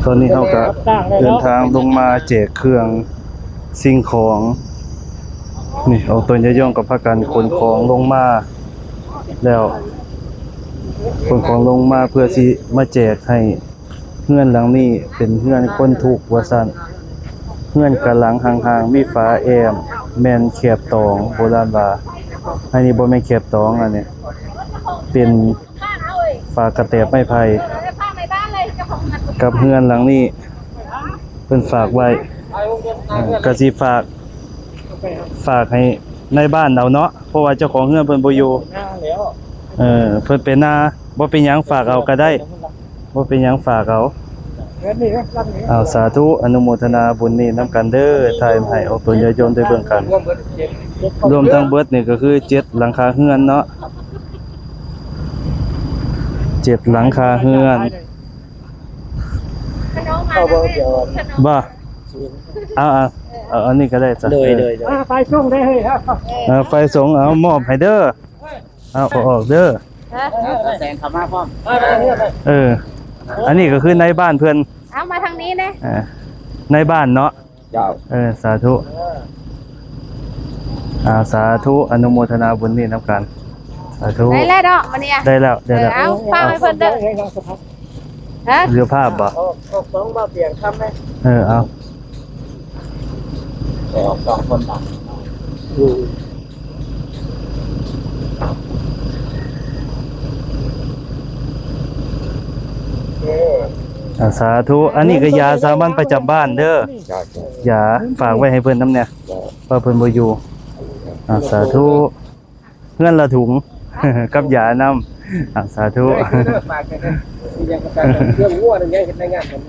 ຕອນນີ້ເຮົາກໍເດີນທາງລົງມາແຈກເຄື່ອງສິ່ງຂອງ. ນີ້ ອອກຕົນຍາຍົງກໍພາກັນຂົນຂອງລົງມາແລ້ວ, ຂົນຂອງລົງມາເພື່ອຊິມາແຈກໃຫ້. ເຮືອນຫຼັງນີ້ເປັນເຮືອນຄົນທຸກວ່າຊັ້ນ. ເຮືອນກະຫຼັງຫ່າງໆ ມີຝາແອ້ມ ແມ່ນແຄບຕອງ ໂບລານວ່າ. ອັນນີ້ບໍ່ແມ່ນແຄບຕອງ, ອັນນີ້ເປັນຝາກະແຕບໄມ້ໄຜ່. ກັບເຮືອນຫຼັງນີ້ເພິ່ນຝາກໄວ້, ເອີ ກະຊິຝາກ ຝາກໃຫ້ນາຍບ້ານເອົາເນາະ, ເພາະວ່າເຈົ້າຂອງເຮືອນເພິ່ນບໍ່ຢູ່. ເອີ ເພິ່ນໄປນາ. ບໍ່ເປັນຫຍັງ, ຝາກເອົາກໍໄດ້. ບໍ່ເປັນຫຍັງ, ຝາກເອົາ. ເອົາ ສາທຸ ອະນຸໂມທະນາບຸນນີ້ນຳກັນເດີ. ຖ່າຍໃຫ້ອອກຕົນຍາຍົງໄດ້ເບິ່ງກັນ. ລວມທັງເບິດນີ້ກໍຄືເຈັດຫຼັງຄາເຮືອນເນາະ, ເຈັດຫຼັງຄາເຮືອນ. ເອົາບໍ່ ດຽວ ບໍ່ ເອົາ ເອົາ ເອົາອັນນີ້ກໍໄດ້ຊະ. ໂດຍ ເອີ ໂດຍ ໂດຍ ອ່າ ໄຟສົ່ງໄດ້ເຮີ້ຍ ເອີ ໄຟສົ່ງ ເອົາ ມອບໃຫ້ເດີ. ເອົາ ເອົາອອກເດີ. ຮະ? ເອົາແສງເຂົ້າມາພ້ອມ. ເອີ ອັນນີ້ກໍຄືນາຍບ້ານເພິ່ນ. ເອົາມາທາງນີ້ແດ່. ເອີ ນາຍບ້ານເນາະ. ເຈົ້າ. ເອີ ສາທຸ. ອ່າ ສາທຸ ອະນຸໂມທະນາບຸນນີ້ນຳກັນ. ສາທຸ. ໄດ້ແລ້ວເນາະ ມື້ນີ້ອະ. ໄດ້ແລ້ວ ໄດ້ແລ້ວ. ເອີ ເອົາ ຝາກໃຫ້ເພິ່ນເດີ. ຮະ? ເຫຼືອພາບບໍ່? ອອກ ອອກສອງບ່າວປຽງຄຳແດ່. ເອີ ເອົາ ໄປອອກສອງຄົນບາດ. ອືມ ເອີ ອ່າ ສາທຸ. ອັນນີ້ກໍຢາສາມັນປະຈຳບ້ານເດີ. ຈ້າ ຈ້າ. ຢາ ຝາກໄວ້ໃຫ້ເພິ່ນນຳແດ່. ຈ້າ. ວ່າເພິ່ນບໍ່ຢູ່. ອ່າ ສາທຸ. ເຮືອນລະຖົງ ກັບຢານຳ. ອ່າ ສາທຸ. ເຄື່ອງງົວນັ້ນຍັງເຮັດລາຍງານກັນ.